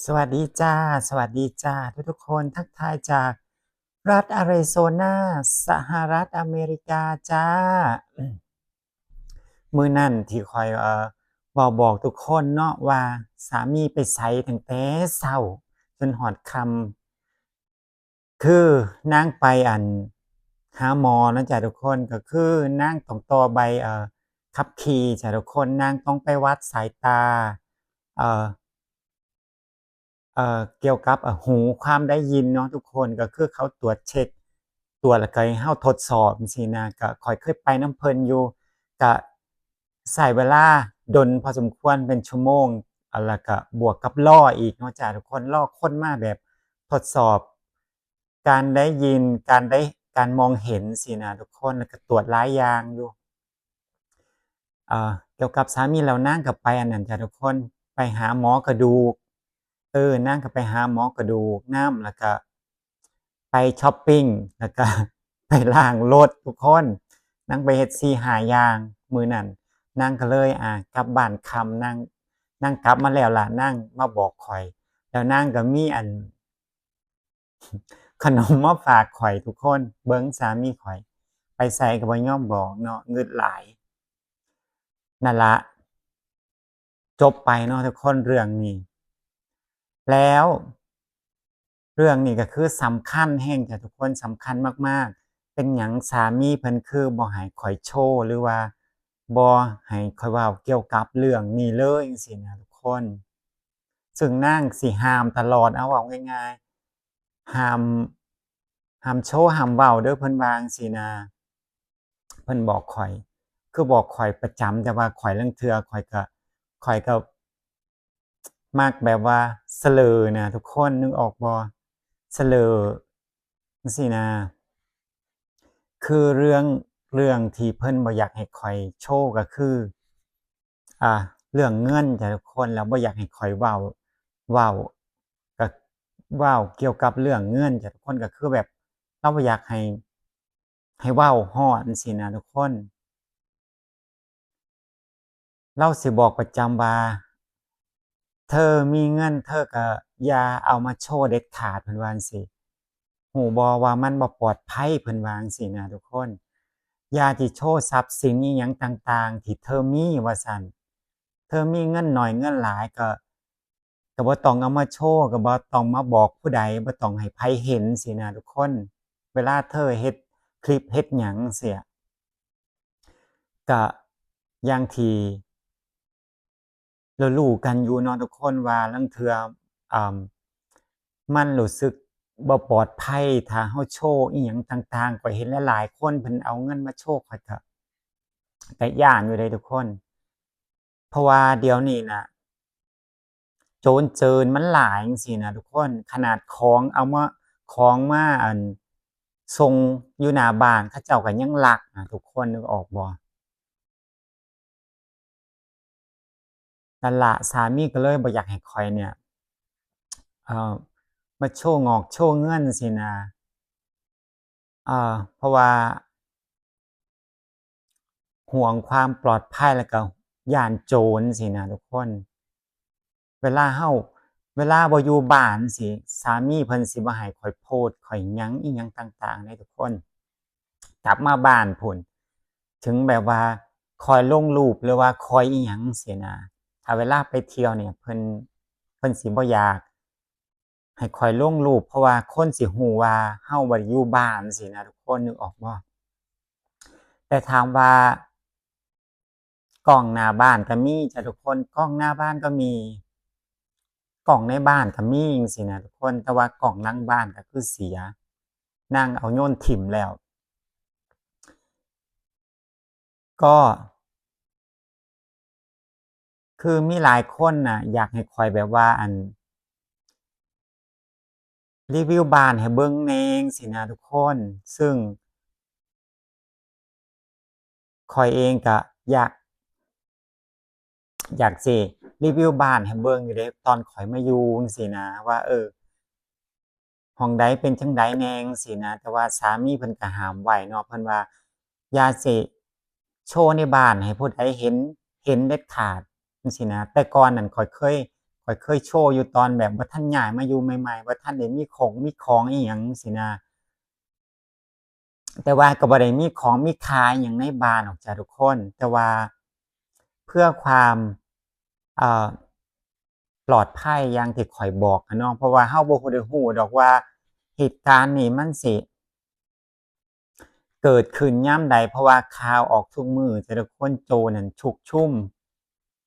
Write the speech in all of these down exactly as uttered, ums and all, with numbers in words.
สวัสดีจ้า สวัสดีจ้า ทุกๆคน ทักทายจากรัฐอาริโซนา สหรัฐอเมริกาจ้า มื้อนั้นที่ข้อย เอ่อ เว้าบอกทุกคนเนาะว่าสามีไปไสตั้งแต่เช้าจนฮอดค่ำ คือนางไปอันหาหมอนะจ้ะทุกคน ก็คือนางต้องต่อใบ เอ่อ ขับขี่จ้ะทุกคน นางต้องไปวัดสายตา เอ่อ เอ่อ เกี่ยวกับ เอ่อ หู ความได้ยินเนาะทุกคน ก็คือเขาตรวจเช็ค ตรวจแล้วก็ให้เราทดสอบจั่งซี้นะ ก็ข้อยเคยไปนำเพิ่นอยู่ ก็ใช้เวลาดนพอสมควรเป็นชั่วโมง อ่า แล้วก็บวกกับรออีกเนาะจ้ะทุกคน รอคนมาแบบทดสอบการได้ยิน การได้ การมองเห็นซี้นะทุกคน แล้วก็ตรวจหลายอย่างอยู่ เอ่อ เกี่ยวกับสามีแล้วนางก็ไปอันนั้นจ้ะทุกคน ไปหาหมอกระดูก เออ นางก็ไปหาหมอกระดูกนำ แล้วก็ไปชอปปิง แล้วก็ไปล้างรถทุกคน นางไปเฮ็ดสี่ห้าอย่างมื้อนั้น นางก็เลย อ่า กลับบ้านค่ำ นาง นางกลับมาแล้วล่ะ นางมาบอกข้อย แล้วนางก็มีอัน ขนมมาฝากข้อยทุกคน เบิ่งสามีข้อย ไปไสก็บ่ยอมบอกเนาะ งึดหลาย นั่นละ จบไปเนาะทุกคนเรื่องนี้ แล้วเรื่องนี้ก็คือสำคัญแฮงจ้ะทุกคน สำคัญมากๆ เป็นหยังสามีเพิ่นคือบ่ให้ข้อยโชว์ หรือว่าบ่ให้ข้อยเว้าเกี่ยวกับเรื่องนี้เลยจั่งซี้นะทุกคน ซึ่งนางสิห้ามตลอด เอาเว้าง่ายๆ ห้าม ห้ามโชว์ ห้ามเว้าเด้อ เพิ่นว่าจั่งซี้นะ เพิ่นบอกข้อย คือบอกข้อยประจำ แต่ว่าข้อยลางเทื่อข้อยก็ ข้อยก็มักแบบว่าสะเลอนะทุกคน นึกออกบ่ สะเลอจั่งซี้นะ คือเรื่อง เรื่องที่เพิ่นบ่อยากให้ข้อยโชว์ก็คือ อ่า เรื่องเงินจ้ะทุกคน แล้วบ่อยากให้ข้อยเว้า เว้า ก็เว้าเกี่ยวกับเรื่องเงินจ้ะทุกคน ก็คือแบบลาวบ่อยากให้ ให้เว้าฮอดจั่งซี้นะทุกคน ลาวสิบอกประจำว่า เธอมีเงินเธอก็อย่าเอามาโชว์เด็ดขาด เพิ่นว่าจั่งซี้ ฮู้บ่ว่ามันบ่ปลอดภัย เพิ่นว่าจั่งซี้นะทุกคน อย่าที่โชว์ทรัพย์สินอิหยังต่างๆ ที่เธอมี ว่าซั่น เธอมีเงินน้อยเงินหลายก็ ก็บ่ต้องเอามาโชว์ ก็บ่ต้องมาบอกผู้ใด บ่ต้องให้ไผเห็นซี้นะทุกคน เวลาเธอเฮ็ดคลิปเฮ็ดหยังซี้ ก็อย่างที่ รู้ๆ กันอยู่เนาะทุกคนว่าลางเทื่อ อ่า มันรู้สึกบ่ปลอดภัย ถ้าเฮาโชว์อิหยังต่างๆ ข้อยเห็นหลายๆ คนเพิ่นเอาเงินมาโชว์ ข้อยก็ ก็ย้านอยู่เด้ทุกคน เพราะว่าเดี๋ยวนี้น่ะ โจรเจินมันหลายจั่งซี้นะทุกคน ขนาดของเอามา ของมา อัน ส่งอยู่หน้าบ้าน เขาเจ้าก็ยังลักนะทุกคน นึกออกบ่ นั่นล่ะ สามีก็เลยบ่อยากให้ข้อยเนี่ย เอ่อ มาโชว์งอกโชว์เงินซี้นะ เอ่อ เพราะว่า ห่วงความปลอดภัย แล้วก็ย้านโจรซี้นะทุกคน เวลาเฮา เวลาบ่อยู่บ้านซี้ สามีเพิ่นสิบ่ให้ข้อยโพสต์ ข้อยหยังอิหยังต่างๆ เด้ทุกคน กลับมาบ้านพู้น ถึงแบบว่าข้อยลงรูป หรือว่าข้อยอิหยังซี้นะ ถ้าเวลาไปเที่ยวเนี่ย เพิ่น เพิ่นสิบ่อยากให้ข้อยลงรูป เพราะว่าคนสิฮู้ว่าเฮาบ่ได้อยู่บ้านซี้นะทุกคน นึกออกบ่ แต่ถามว่า กล้องหน้าบ้านก็มีจ้ะทุกคน กล้องหน้าบ้านก็มี กล้องในบ้านก็มีจั่งซี้นะทุกคน แต่ว่ากล้องหลังบ้านก็คือเสีย นางเอาโยนถิ่มแล้ว ก็ คือมีหลายคนน่ะ อยากให้ข้อยแบบว่า อัน รีวิวบ้านให้เบิ่งแหน่ซี้นะทุกคน ซึ่ง ข้อยเองก็อยาก อยากสิรีวิวบ้านให้เบิ่งอยู่เด้ ตอนข้อยมาอยู่จั่งซี้นะ ว่า เออ ห้องใดเป็นจั่งใดแหน่จั่งซี้นะ แต่ว่าสามีเพิ่นก็ห้ามไว้เนาะ เพิ่นว่าอย่าสิโชว์ในบ้านให้ผู้ใดเห็น เห็นเด็ดขาดจั่งซี้นะ แต่ก่อนนั่นข้อยเคย ข้อยเคยโชว์อยู่ตอนแบบบ่ทันย้ายมาอยู่ใหม่ๆ บ่ทันได้มีของมีของอีหยังจั่งซี้นะ แต่ว่าก็บ่ได้มีของมีค่าอีหยังในบ้านดอกจ้ะทุกคน แต่ว่าเพื่อความ เอ่อ ปลอดภัยอย่างที่ข้อยบอกหั้นเนาะ เพราะว่าเราบ่ได้รู้ดอกว่าเหตุการณ์นี้มันสิเกิดขึ้นยามใด เพราะว่าข่าวออกทุกมื้อ แต่ละคนโจรนั่นชุกชุม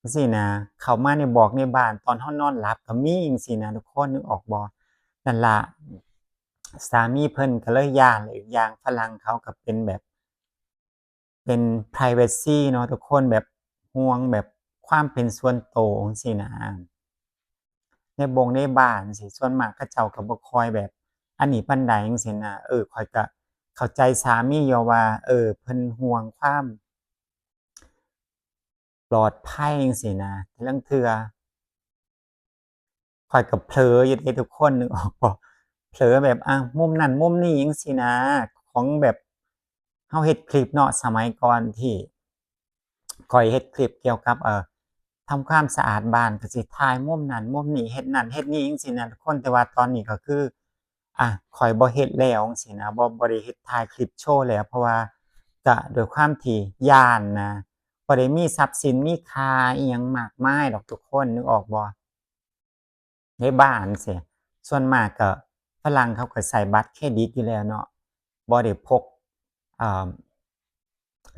จั่งซี้นะ เข้ามาในบอกในบ้านตอนเรานอนหลับก็มีจั่งซี้นะทุกคน นึกออกบ่ นั่นล่ะ สามีเพิ่นก็เลยย้าน และอีกอย่างฝรั่งเขาก็เป็นแบบ เป็น privacy เนาะทุกคน แบบห่วงแบบความเป็นส่วนตัวจั่งซี้นะ ในบงในบ้านจั่งซี้ ส่วนมากเขาเจ้าก็บ่ค่อยแบบอันนี้ปานใดจั่งซี้นะ เออ ข้อยก็เข้าใจสามีอยู่ว่า เออ เพิ่นห่วงความปลอดภัยจั่งซี้นะ แต่ลางเทื่อ ข้อยก็เผลออยู่เด้ทุกคน นึกออกบ่ เผลอแบบ อ่ะ มุมนั่นมุมนี้จั่งซี้นะ ของแบบ เราเฮ็ดคลิปเนาะ สมัยก่อนที่ข้อยเฮ็ดคลิปเกี่ยวกับ เอ่อ ทำความสะอาดบ้าน ก็สิถ่ายมุมนั่นมุมนี้ เฮ็ดนั่นเฮ็ดนี่จั่งซี้นะทุกคน แต่ว่าตอนนี้ก็คือ อ่ะ ข้อยบ่เฮ็ดแล้วจั่งซี้นะ บ่ บ่ได้เฮ็ดถ่ายคลิปโชว์แล้ว เพราะว่าก็ด้วยความที่ย้านนะ บ่ได้มีทรัพย์สินมีค่าอีหยังมากมายดอกทุกคน นึกออกบ่ ในบ้านจั่งซี้ ส่วนมากก็ฝรั่งเขาก็ใช้บัตรเครดิตอยู่แล้วเนาะ บ่ได้พก เอ่อ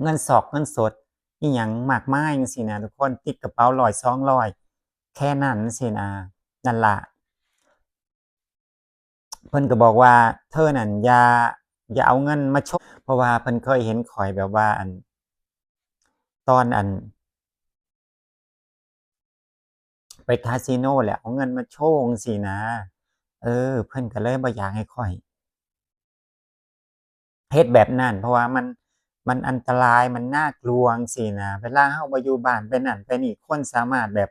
เงินสอกเงินสดอีหยังมากมายจั่งซี้นะทุกคน ติดกระเป๋าร้อยสองร้อย แค่นั้นจั่งซี้นะ นั่นล่ะ เพิ่นก็บอกว่า เธอนั่นอย่า อย่าเอาเงินมาโชว์ เพราะว่าเพิ่นเคยเห็นข้อยแบบว่า อัน ตอน อัน ไปคาสิโนแล้วเอาเงินมาโชว์จั่งซี้นะ เออ เพิ่นก็เลยบ่อยากให้ข้อยเฮ็ดแบบนั้น เพราะว่ามัน มันอันตราย มันน่ากลัวจั่งซี้นะ เวลาเราบ่อยู่บ้านไปนั่นไปนี่ คนสามารถแบบ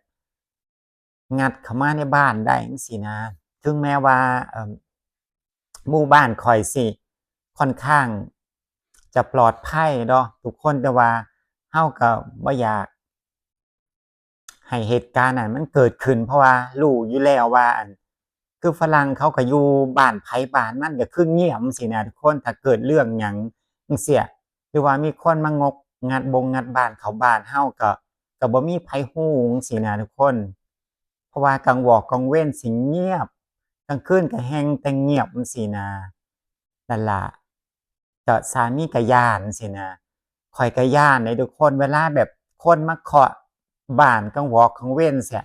งัดเข้ามาในบ้านได้จั่งซี้นะ ถึงแม้ว่า เอิ่ม หมู่บ้านข้อยสิค่อนข้างจะปลอดภัยเนาะทุกคน แต่ว่าเราก็บ่อยากให้เหตุการณ์นั้นมันเกิดขึ้น เพราะว่ารู้อยู่แล้วว่า อัน คือฝรั่งเขาก็อยู่บ้านไผบ้านมัน ก็คือเงียบจั่งซี้นะทุกคน ถ้าเกิดเรื่องหยังจั่งซี้ หรือว่ามีคนมางก งัดบงงัดบ้านเข้าบ้านเราก็ ก็บ่มีไผรู้จั่งซี้นะทุกคน เพราะว่ากลางวอกกลางเว็นสิเงียบ กลางคืนก็แฮ่งแต่เงียบจั่งซี้นะ นั่นล่ะ ก็สามีก็ย้านจั่งซี้นะ ข้อยก็ย้านเด้ทุกคน เวลาแบบคนมาเคาะบ้านกลางวอกกลางเว็นซี้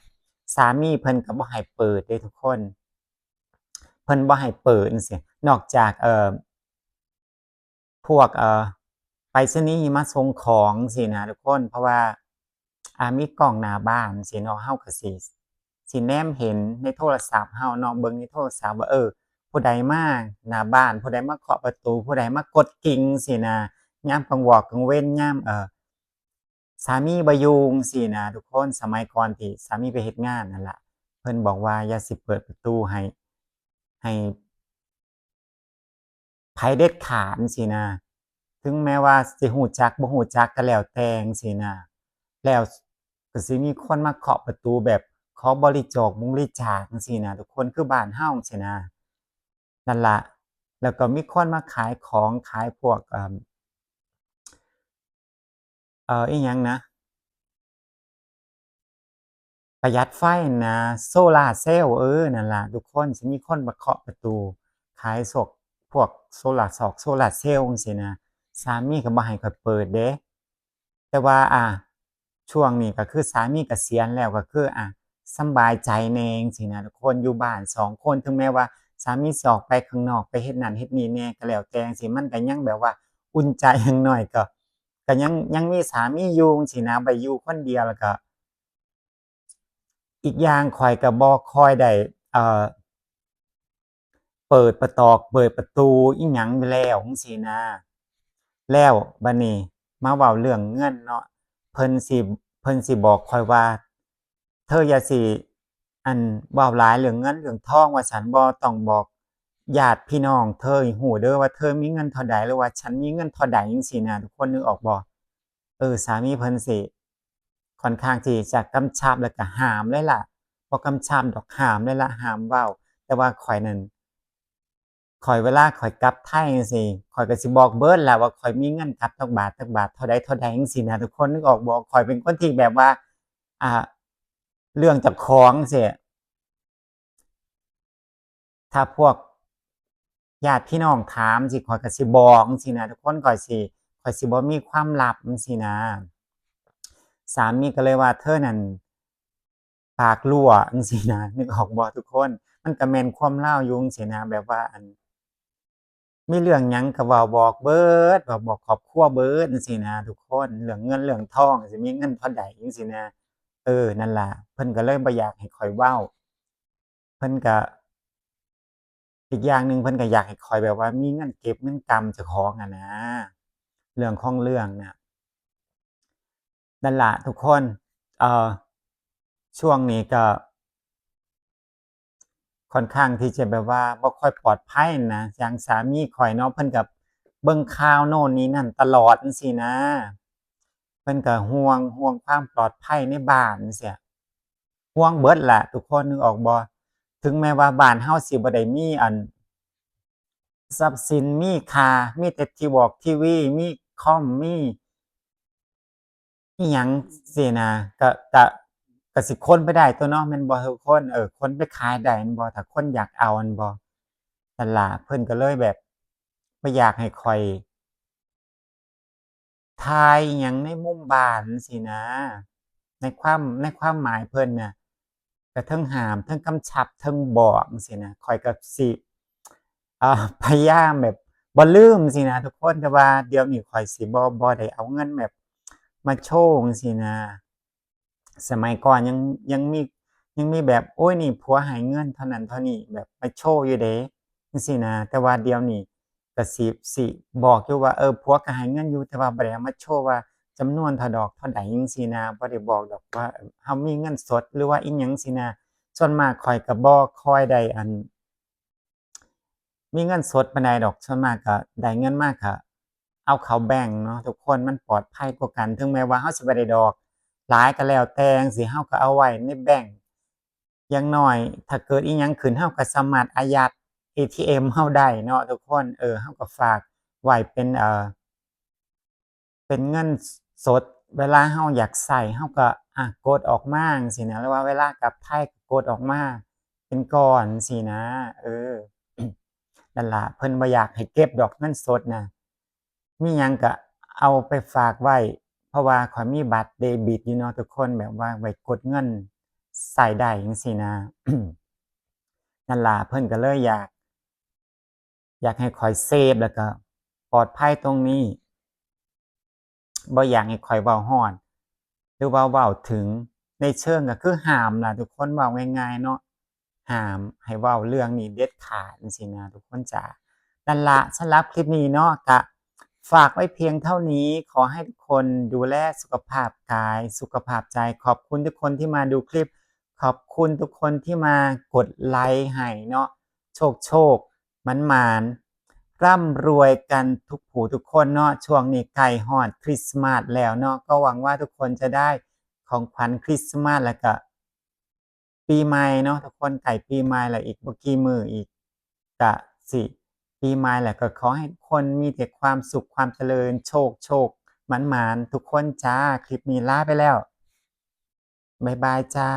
สามีเพิ่นก็บ่ให้เปิดเด้ทุกคน เพิ่นบ่ให้เปิดจั่งซี้ นอกจาก เอ่อ พวก เอ่อ ไปรษณีย์มาส่งของจั่งซี้นะทุกคน เพราะว่า อ่า มีกล้องหน้าบ้านจั่งซี้เนาะ เราก็สิ สิแนมเห็นในโทรศัพท์เราเนาะ เบิ่งในโทรศัพท์ว่า เออ ผู้ใดมาหน้าบ้าน ผู้ใดมาเคาะประตู ผู้ใดมากดกริ่งจั่งซี้นะ ยามกลางวอกกลางเว็น ยาม เอ่อ สามีบ่อยู่จั่งซี้นะทุกคน สมัยก่อนที่สามีไปเฮ็ดงานนั่นล่ะ เพิ่นบอกว่าอย่าสิเปิดประตูให้ ให้ไผเด็ดขาดจั่งซี้นะ ถึงแม้ว่าสิรู้จักบ่รู้จักก็แล้วแต่จั่งซี้นะ แล้วก็สิมีคนมาเคาะประตูแบบขอบริจอกบริจาคจั่งซี้นะทุกคน คือบ้านเราจั่งซี้นะ นั่นล่ะ แล้วก็มีคนมาขายของ ขายพวก เอิ่ม เอ่อ อิหยังนะ ประหยัดไฟนะ โซลาร์เซลล์ เออ นั่นล่ะ ทุกคน สิมีคนมาเคาะประตู ขายสวก พวกโซลาร์ซอก โซลาร์เซลล์จั่งซี้นะ สามีก็บ่ให้ข้อยเปิดเด้ แต่ว่า อ่า ช่วงนี้ก็คือสามีเกษียณแล้ว ก็คือ อ่า สำบายใจแหน่จั่งซี้นะทุกคน อยู่บ้านสองคน ถึงแม้ว่าสามีสิออกไปข้างนอก ไปเฮ็ดนั่นเฮ็ดนี่แหน่ก็แล้วแต่จั่งซี้ มันก็ยังแบบว่าอุ่นใจ อย่างน้อยก็ ก็ยัง ยังมีสามีอยู่จั่งซี้นะ ไปอยู่คนเดียว แล้วก็ อีกอย่างข้อยก็บ่ค่อยได้ เอ่อ เปิดประตอก เปิดประตูอิหยังอยู่แล้วจั่งซี้นะ แล้วบัดนี้มาเว้าเรื่องเงินเนาะ เพิ่นสิ เพิ่นสิบอกข้อยว่า เธออย่าสิ อัน เว้าหลายเรื่องเงินเรื่องทองว่าซั้น บ่ต้องบอกญาติพี่น้องเธอให้ฮู้เด้อว่าเธอมีเงินเท่าใด หรือว่าฉันมีเงินเท่าใดจั่งซี้นะ ทุกคนนึกออกบ่ เออ สามีเพิ่นสิค่อนข้างที่จะกำชับแล้วก็ห้ามเลยล่ะ บ่ บ่กำชับดอก ห้ามเลยละ ห้ามเว้า แต่ว่าข้อยนั่น ข้อยเวลาข้อยกลับไทยจั่งซี้ ข้อยก็สิบอกเบิดล่ะว่าข้อยมีเงินกลับจักบาท จักบาท เท่าใด เท่าใดจั่งซี้นะ ทุกคนนึกออกบ่ ข้อยเป็นคนที่แบบว่า อ่า เรื่องเจ้าของจั่งซี้ ถ้าพวกญาติพี่น้องถามจั่งซี้ ข้อยก็สิบอกจั่งซี้นะ ทุกคน ข้อยสิ ข้อยสิบ่มีความลับจั่งซี้นะ สามีก็เลยว่า เธอนั่นปากลั่วจั่งซี้นะ นึกออกบ่ทุกคน มันก็แม่นความลาวอยู่จั่งซี้นะ แบบว่าอัน มีเรื่องหยังก็เว้าบอกเบิด เว้าบอกครอบครัวเบิดจั่งซี้นะทุกคน เรื่องเงินเรื่องทอง สิมีเงินเท่าใดจั่งซี้นะ เออ นั่นล่ะ เพิ่นก็เลยบ่อยากให้ข้อยเว้า เพิ่นก็ อีกอย่างหนึ่งเพิ่นก็อยากให้ข้อยแบบว่ามีเงินเก็บเงินกำเจ้าของอะนะ เรื่องของเรื่องน่ะ นั่นล่ะทุกคน เอ่อ ช่วงนี้ก็ ค่อนข้างที่จะแบบว่าบ่ค่อยปลอดภัยนะ อย่างสามีข้อยเนาะ เพิ่นก็เบิ่งข่าวโน่นนี่นั่นตลอดจั่งซี้นะ เพิ่นก็ห่วง ห่วงความปลอดภัยในบ้านจั่งซี้ ห่วงเบิดล่ะ ทุกคนนึกออกบ่ ถึงแม้ว่าบ้านเฮาสิบ่ได้มีอัน ทรัพย์สินมีค่า มีแต่ทีวอกทีวี มีคอม มีอิหยังซี้นะ ก็ ก็ ก็สิค้นไปได้ตั๊วเนาะ แม่นบ่ทุกคน เออ ค้นไปขายได้แม่นบ่ ถ้าคนอยากเอาแม่นบ่ นั่นล่ะ เพิ่นก็เลยแบบบ่อยากให้ข้อย ถ่ายอิหยังในมุมบ้านจั่งซี้นะ ในความ ในความหมายเพิ่นน่ะ ก็เทิงห้าม เทิงกำชับ เทิงบอกจั่งซี้นะ ข้อยก็สิ เอ่อ พยายามแบบบ่ลืมจั่งซี้นะทุกคน แต่ว่าเดี๋ยวนี้ข้อยสิบ่ บ่ได้เอาเงินแบบมาโชว์จั่งซี้นะ สมัยก่อนยัง ยังมี ยังมีแบบ โอ๊ย นี่ผัวให้เงินเท่านั้นเท่านี้ แบบมาโชว์อยู่เด้ จั่งซี้นะ แต่ว่าเดี๋ยวนี้ก็สิ สิบอกอยู่ว่า เออ ผัวก็ให้เงินอยู่ แต่ว่าบ่ได้เอามาโชว์ว่าจำนวนเท่าดอกเท่าใดจั่งซี้นะ บ่ได้บอกดอกว่า เฮามีเงินสดหรือว่าอิหยังซี้นะ ส่วนมากข้อยก็บ่ค่อยได้อัน มีเงินสดปานใดดอก ส่วนมากก็ได้เงินมาก็เอาเข้าแบงก์เนาะทุกคน มันปลอดภัยกว่ากัน ถึงแม้ว่าเฮาสิบ่ได้ดอกหลายก็แล้วแต่จั่งซี้ เฮาก็เอาไว้ในแบงก์ อย่างน้อยถ้าเกิดอิหยังขึ้น เฮาก็สามารถอายัด เอทีเอ็ม เฮาได้เนาะทุกคน เออ เฮาก็ฝากไว้เป็น เอ่อ เป็นเงินสด เวลาเฮาอยากใช้ เฮาก็ อ่ะ กดออกมาจั่งซี้นะ หรือว่าเวลากลับไทยก็กดออกมาเป็นก้อนจั่งซี้นะ เออ นั่นล่ะ เพิ่นบ่อยากให้เก็บดอกเงินสดนะ มีหยังก็เอาไปฝากไว้ เพราะว่าข้อยมีบัตรเดบิตอยู่เนาะทุกคน แบบว่าไว้กดเงินใช้ได้จั่งซี้นะ นั่นล่ะ เพิ่นก็เลยอยาก อยากให้ข้อยเซฟ แล้วก็ปลอดภัยตรงนี้ บ่อยากให้ข้อยเว้าฮอด หรือว่าเว้าถึง ในเชิงก็คือห้ามล่ะทุกคน เว้าง่ายๆเนาะ ห้ามให้เว้าเรื่องนี้เด็ดขาดจั่งซี้นะทุกคนจ๋า นั่นล่ะ สำหรับคลิปนี้เนาะ ก็ฝากไว้เพียงเท่านี้ ขอให้ทุกคนดูแลสุขภาพกาย สุขภาพใจ ขอบคุณทุกคนที่มาดูคลิป ขอบคุณทุกคนที่มากดไลก์ให้เนาะ โชคโชคหมานหมาน ร่ำรวยกันทุกผู้ทุกคนเนาะ ช่วงนี้ใกล้ฮอดคริสต์มาสแล้วเนาะ ก็หวังว่าทุกคนจะได้ของขวัญคริสต์มาส แล้วก็ปีใหม่เนาะทุกคน ใกล้ปีใหม่แล้ว อีกบ่กี่มื้ออีก ก็สิปีใหม่แล้ว ก็ขอให้ทุกคนมีแต่ความสุขความเจริญ โชคโชคหมานหมานทุกคนจ้า คลิปนี้ลาไปแล้ว บ๊ายบายจ้า